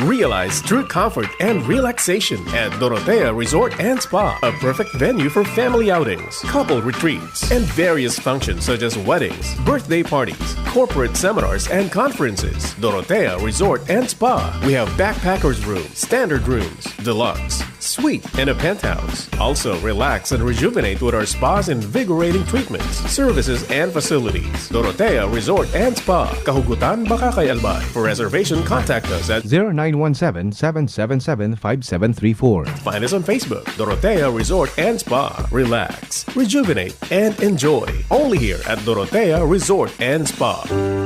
Realize true comfort and relaxation at Dorotea Resort and Spa, a perfect venue for family outings, couple retreats, and various functions such as weddings, birthday parties, corporate seminars, and conferences. Dorotea Resort and Spa. We have backpackers room, standard rooms, deluxe, suite, and a penthouse. Also, relax and rejuvenate with our spa's invigorating treatments, services, and facilities. Dorotea Resort and Spa, Kahugutan, Bacacay, Albay. For reservation, contact us at zero nine one seven, seven seven seven, five seven three four. Find us on Facebook, Dorotea Resort and Spa. Relax, rejuvenate, and enjoy. Only here at Dorotea Resort and Spa.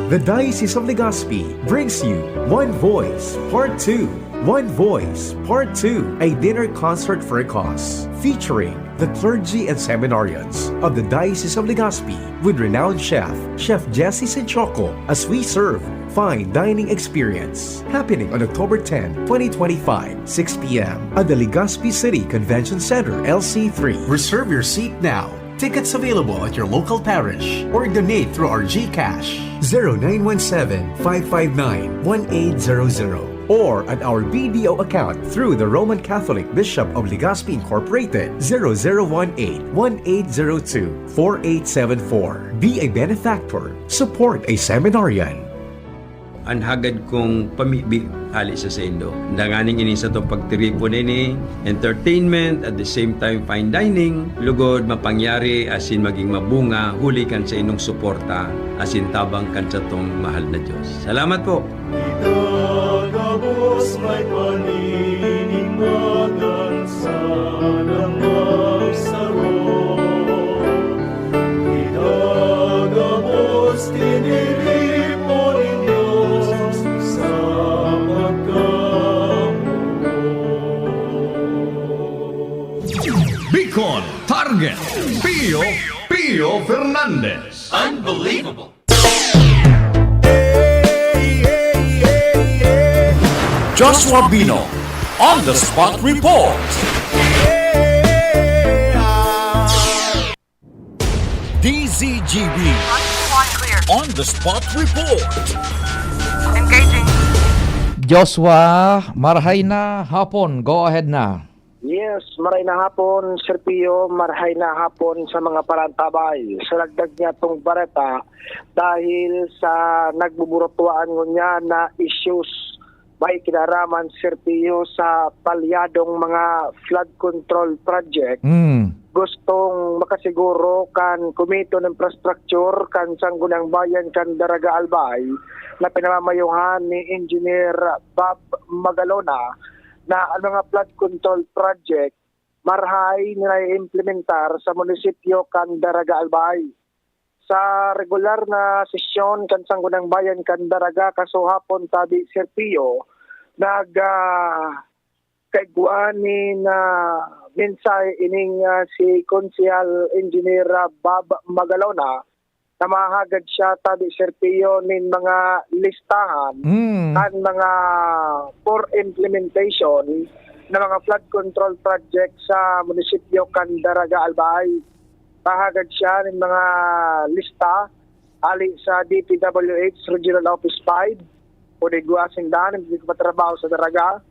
The Diocese of Legazpi brings you One Voice Part two. One Voice Part two, a dinner concert for a cause, featuring the clergy and seminarians of the Diocese of Legazpi with renowned chef, Chef Jesse Sinchoco, as we serve fine dining experience. Happening on October ten, twenty twenty-five, six p m at the Legazpi City Convention Center, L C three. Reserve your seat now. Tickets available at your local parish or donate through our GCash, zero nine one seven, five five nine, one eight zero zero, or at our B D O account through the Roman Catholic Bishop of Legazpi Incorporated, zero zero one eight, one eight zero two, four eight seven four. Be a benefactor. Support a seminarian. An hagad kong pamibi hale sa saindo. Danganing ini satong pagtiripon ini, entertainment, at the same time fine dining, lugod mapangyari asin maging mabunga huli kan saindong suporta asin tabang kan satong mahal na Dios. Salamat po! Itagabos may paninimagan sa damang saro. Itagabos tiniripo nin Dios sa pagkamuot. Bicol Target, Pio, Pio Fernandez. Unbelievable. Joshua Bino, on the spot report. D Z G B, on the spot report. Engaging. Joshua, marhay na hapon. Go ahead na. Yes, maray na hapon, Sir Pio, maray na hapon sa mga parantabay. Sa dagdag niya tong bareta, dahil sa nagbuburutuan ngunyan na issues may kinaraman, Sir Pio, sa palyadong mga flood control project, Mm. gustong makasiguro kan Komite ng Infrastructure kan Sangguniang Bayan kan Daraga Albay na pinamamayohan ni Engineer Bob Magalona na ang mga flood control project marhay na naiimplementar sa munisipyo kan Daraga Albay. Sa regular na sesyon kan Sangguniang Bayan kan Daraga kasuhapon tabi, Sir Pio, nag, ah, kaigwaan nin, ah, mensahe ining, ah, si Konsehal Engineer, ah, Bob Magalona na mahagad siya tabi, Sir Pio, nin mga listahan Mm. kan mga for implementation na mga flood control project sa munisipyo kan Daraga Albay. Mahagad siya nin mga lista ali sa D P W H Regional Office five, o di gwa sinda nin nagpatrabaho sa Daraga,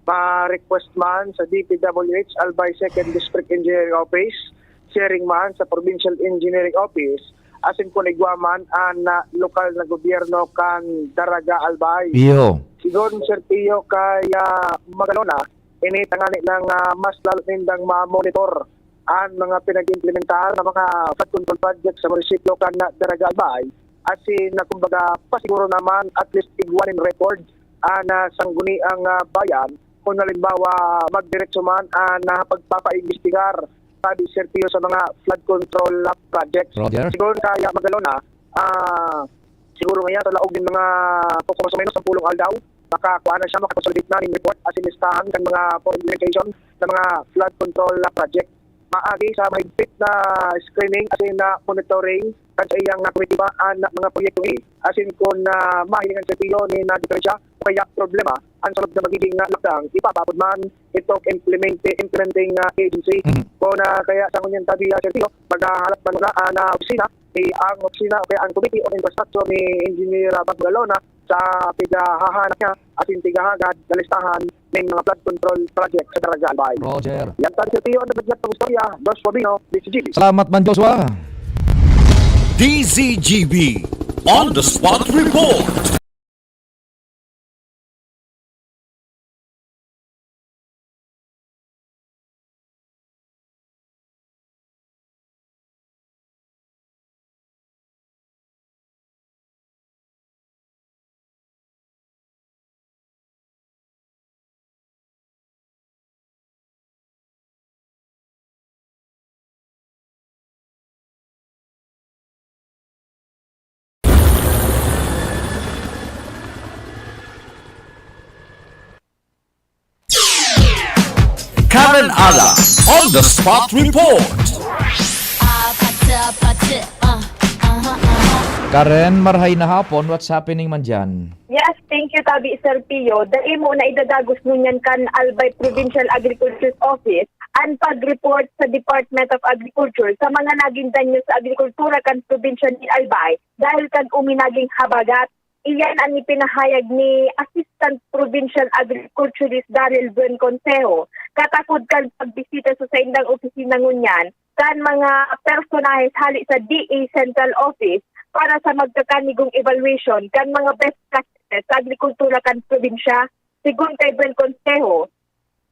ma-request man sa D P W H Albay Second District Engineering Office, siring man sa Provincial Engineering Office, asin kun igwa man an, ah, lokal na gobyerno kan Daraga Albay. Iyo. Sigon, Sir Pio, kay, ah, Magalona, ini tangani nang, ah, mas lalo nindang ma-monitor an mga pinag-implementar na mga flood control project sa munisipyo kan Daraga Albay, asin na kumbaga pasiguro naman at least igwa nin record an, ah, sangguniang, ah, bayan kung halimbawa magdiretso man an, ah, pagpapaimbestigar sabi, Sir Pio, sa mga flood control, ah, projects. Roger. Sigon kaya Magalona, ah, siguro ngayon sa laog nin mga poko, mas o menos sampulong aldaw, makakua na siya, makakonsolidate na ning report asin listahan kan mga for implementation na mga flood control, ah, project. Maagi sa mahigpit na screening asin na monitoring kan saiyang, ah, komitiba an mga proyekto ini. Asin kun, ah, mahilingan sa tiyo nin, ah, diferensya o kaya problema, an sunod na magiging, ah, lakdang ipapaabot man itong implemente-, implementing, ah, agency. Mhm. Kun, ah, kaya sa ngunyan tabi, ah, Sir Pio, maghahalat man muna an, ah, opisina, eh, ang opisina o kaya ang Committee on Infrastructure ni Engineer, ah, Bob Magalona sa pigahahanap niya asin pigahagad na listahan nin mga flood control project sa Daraga Albay. Roger. Yan tabi, Sir Pio, ang nagdagdag na istorya, Joshua Bino, D Z G B. Salamat man, Joshua. D Z G B On the Spot Report. Karen Ala on the Spot Report. Karen, marhay na hapon. What's happening man dyan? Yes, thank you, tabi, Sir Pio. Dai mo na idadagos ngunyan kan Albay Provincial Agriculture's Office an pag-report sa Department of Agriculture sa mga naging danyo sa agrikultura kan probinsya nin Albay dahil kan uminaging habagat. Iyan an ipinahayag ni Assistant Provincial Agriculturist Daryl Buen Consejo katakod kan pagbisita sa saindang opisina ngunyan kan mga personahes hali sa D A Central Office para sa magkakanigong evaluation kan mga best practices sa agrikultura kan probinsya. Segun kay Buen Consejo,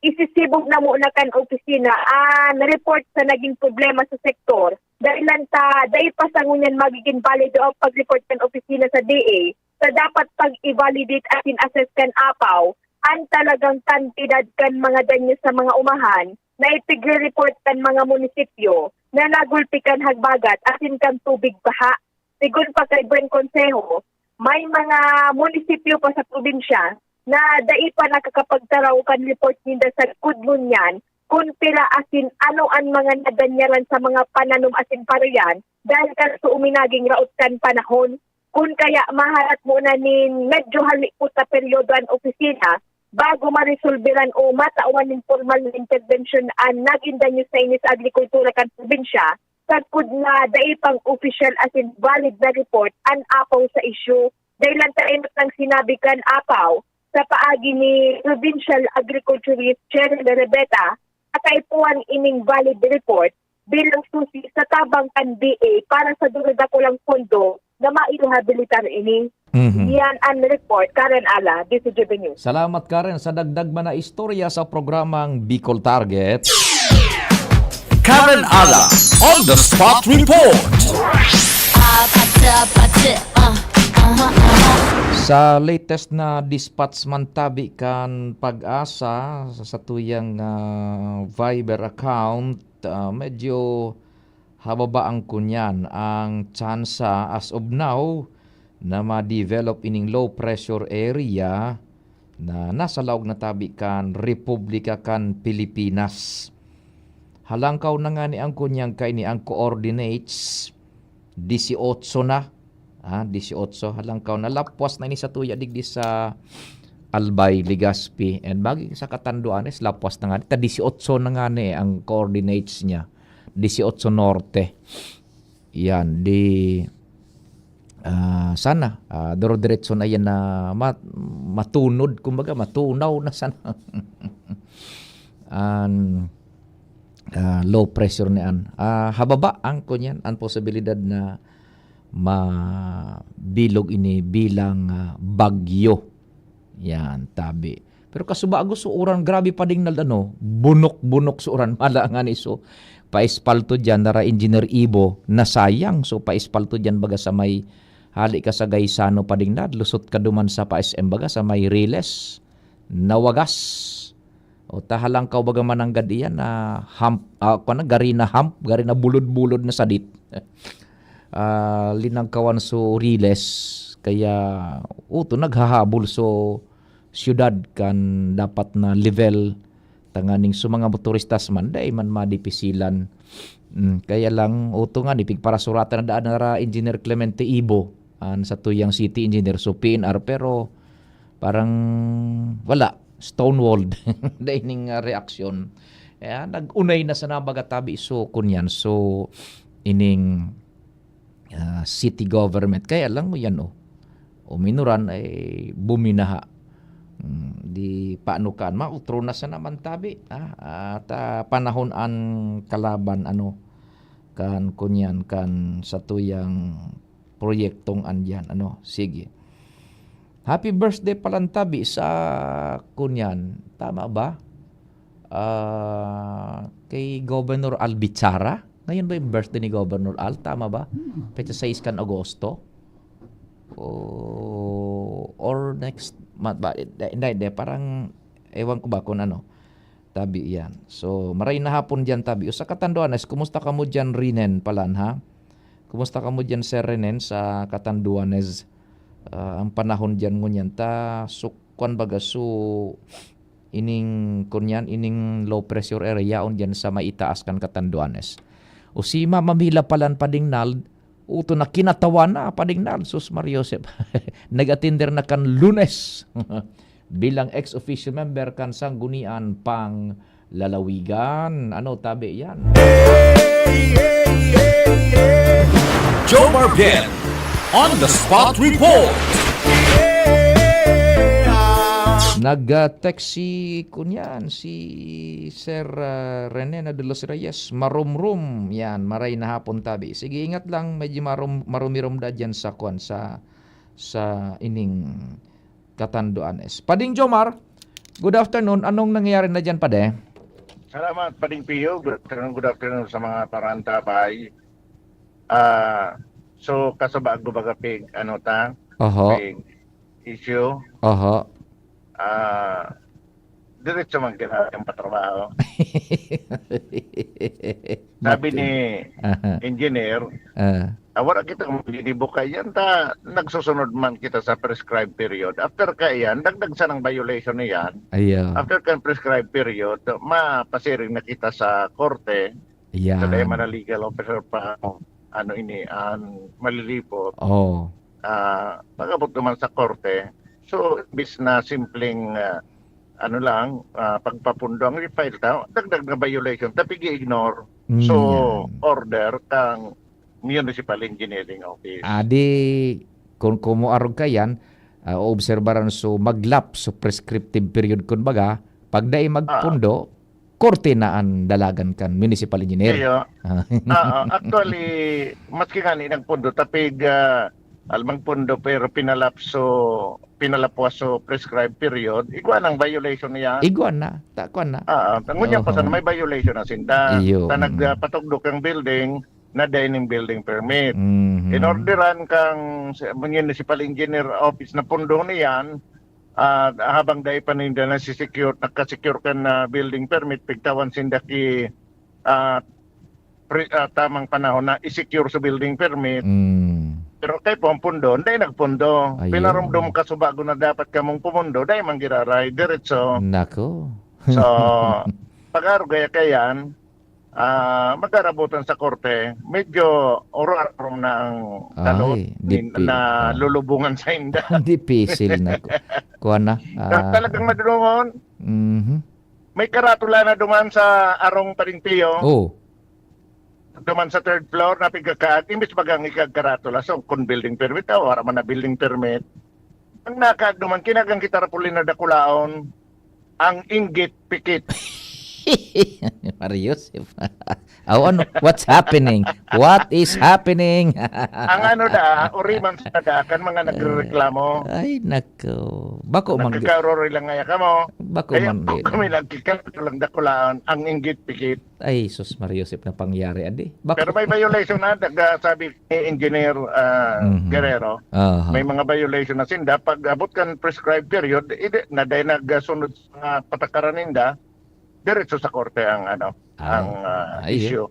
isisibog na muna kan opisina an report sa naging problema sa sektor, dai lang ta, dai pa sa ngunyan magigin valid o pag-report kan opisina sa D A sa dapat pag-i-validate asin assess kan APAW an talagang kantidad kan mga danyo sa mga umahan na ipigre-report kan mga munisipyo na nagulpi kan habagat asin kan tubig baha. Segun pa kay Buen Consejo, may mga munisipyo pa sa probinsya na dai pa nakakapagtaraw kan report ninda sagkod ngunyan kun pira asin ano an mga nadanyaran sa mga pananom asin pareyan dahil kan sa uminaging raot kan panahon. Kun kaya maharat muna nin medyo halipot na peryodo an opisina bago maresolberan o matawan nin pormal na interbensyon an nagin danyo sa ini sa agrikultura kan probinsya, sagkod na dai pang opisyal asin valid na report an APAW sa isyu. Dai lang ta enot nang sinabi kan APAW sa paagi ni Provincial Agriculturist Cheryl Rebeta, nakaipuhan ining valid report bilang susi sa tabang kan D A para sa durudakulang pondo na mairehabilitar ini. Mhm. Yan ang report, Karen Ala, D Z G B News. Salamat, Karen, sa dagdag man na istorya sa programang Bicol Target. Karen Ala on the Spot Report. Sa latest na dispatch man tabi kan PAGASA sa satuyang, ah, Viber account, ah, medyo hababa ang kunyan, ang tsansa as of now na ma-develop ining low pressure area na nasa laog na tabi kan Republika kan Pilipinas. Halangkaw na ngani ang kunyan kaini, ang coordinates, disiotso na. Ah, disiotso. Halangkaw na, lapwas na ini satuya digdi sa Albay, Legazpi. And maging sa Catanduanes, lapwas na ngani. Ta disiotso na ngani ang coordinates niya. Disiotso Norte. Yan, di, ah, sana, ah, doro-diretso na yan na mat-, matunod, kumbaga, matunaw na sana. An, ah, low pressure ni an, ah, hababa ang kunyan, ang posibilidad na mabilog ini bilang, ah, bagyo. Yan, tabi. Pero kasubago so uran, grabe pa ding nal-, ano, bunok-bunok so uran, mala nga ni so, pa-espalto diyan, nara Engineer Ibo, nasayang. So, pa-espalto diyan, baga sa may, hali ka sa Gaisano pa ding nal-, lusot ka duman sa pa-S M, baga sa may Riles, nawagas. O, tahalangkaw, baga mananggad iyan na hump, ah, kwan na, gari na hump, gari na bulod-bulod na sadit. Ah, linangkawan so Riles, kaya, uto, naghahabol so syudad kan dapat na level, tanganing so mga motoristas man, dai man madipisilan. Mm, kaya lang, uto nga, ni pigparasuratan na daan nara Engineer Clemente Ibo, an satuyang city engineer, so P N R, pero parang wala, stonewalled. Dai ning, ah, reaksyon. Kaya nag-unay na sana baga tabi so kunyan. So, ining, ah, city government. Kaya lang mo yan, oh. uminoran, ay buminaha. Hmm, di paano kan, mautro na sa naman tabi, ah, at, ah, panahon an kalaban, ano, kan kunyan, kan satuyang proyektong andyan, ano, sige. Happy birthday palan tabi sa kunyan, tama ba? Ah, kay Governor Al Bichara? Ngayon ba yung birthday ni Governor Al? Tama ba? Hmm. Petsa sais kan Agosto? O, or next month ba? Hindi, hindi, hindi. Parang, ewan ko ba kung ano. Tabi yan. So, maray na hapon dyan, tabi. O sa Catanduanes, kumusta ka mo dyan, Rinen, palan, ha? Kumusta ka mo dyan, Sir Renen, sa Catanduanes? Ah, ang panahon dyan ngunyan, ta, su-, kwan baga, su-, ining, kunyan, ining low pressure area, yaon dyan sa may itaas kan Catanduanes. O si Mama Mila palan, Pading Nald, uto na kinatawa na, Pading Nald, sus, Mario Joseph. Nag-atinder na kan Lunes. Bilang ex-officio member kan Sanggunian Panglalawigan. Ano, tabi yan? Jomar Bien on the spot report. Nag-text si, kunyan, si Sir, ah, Rene na de los Reyes, marumrum. Yan, maray na hapon, tabi. Sige, ingat lang, medyo marum-, marumirum da dyan sa, kwan, sa, sa ining Catanduanes. Pading Jomar, good afternoon. Anong nangyayari na dyan, pade? Salamat, Pading Pio. Good afternoon, good afternoon sa mga parantabay. Ah, so, kaso bago baga pig, ano ta? Oho. Pig issue. Oho. Ah, diretso man kita ang patrabaho. Sabi Mati-, ni aha. Engineer, Ah. "Ah, wala kita kung ginibo kaiyan ta, nagsusunod man kita sa prescribed period. After kaiyan, dagdag sanang violation na yan. Ayan. After kan prescribed period, mapasiring na kita sa korte, sa Ayan. dai man na legal officer pa, ano ini, ang malilipot." Oh. Ah, pag-abot naman sa korte, so, imbis na simpleng, ah, ano lang, ah, pagpapundo ang i-file ta, dagdag na violation, ta pig-i-ignore. Mm, So, yan. order kang Municipal Engineering Office. Adi, kung, kung mo arog ka yan, ah, oobserbaran so maglap so prescriptive period, kun baga, pag dai Ah. magpundo, korte na ang dalagan kan municipal engineer. Iyo. Ah. Ah, ah, actually, maski nga ni nagpundo, tapig, ah, almang pundo, pero pinalapso, pinalapwas so prescribed period, igwa nang violation niya. Igwa na, takwan na. Ah, ah, ngunyan pa Oho. sana may violation na sinda. Iyo, Ta nag, mm. ah, patugdok ang building, na dai ning building permit. Mhm. Inorderan kang sa-, municipal engineer office na pundo niyan, ah, habang dai pa ninda nasisecure, nakasecure kan, ah, building permit, pigtawan sinda ki, ah, pre-, ah, tamang panahon na i-secure sa building permit. Mm. Pero kay pong pundo, dai nagpundo. Ayun. Pinarumdom ka subago na dapat kamong pumundo, dai man giraray, diretso. Nako. So, pag-arog kaya kayan, ah, magkarabutan sa korte, medyo orar-orom na ang talot Ay, nin-, dipi-, na ah. lulubungan sa inda. Dipisil na ku-, kuwan na, Ta-, ah, talagang madunungon. Mhm. May karatula na duman sa arong Pading Pio. Oh. Duman sa third floor, napigkakaag. Imbis bagang ikagkaratula, so, kung building permit, ah, wala man na building permit. Ang nakaag duman, kinagang kita rapuli na dakulaon, ang inggit pikit. Mario Joseph. Oh, ano? What's happening? What is happening? Ang ano da, uriman sa da, kan mga nagrereklamo. Ay, nako. Bako man gi- Nagkakaurori lang ngaya kamo. Bako Kaya man po gi- kami nagkikakato lang dakulaon, ang inggit pikit. Ay, sus, Mario Joseph, na pangyari, adi. Bako Pero may violation na, nag-, ah, sabi ni Engineer, ah, Mhm. Guerrero, Aha. may mga violation na sinda. Pag abot kan prescribed period, ide, na dahil nagsunod sa mga patakaran ninda, diretso sa korte ang, ano, Ah, ang, ah, ayun. issue.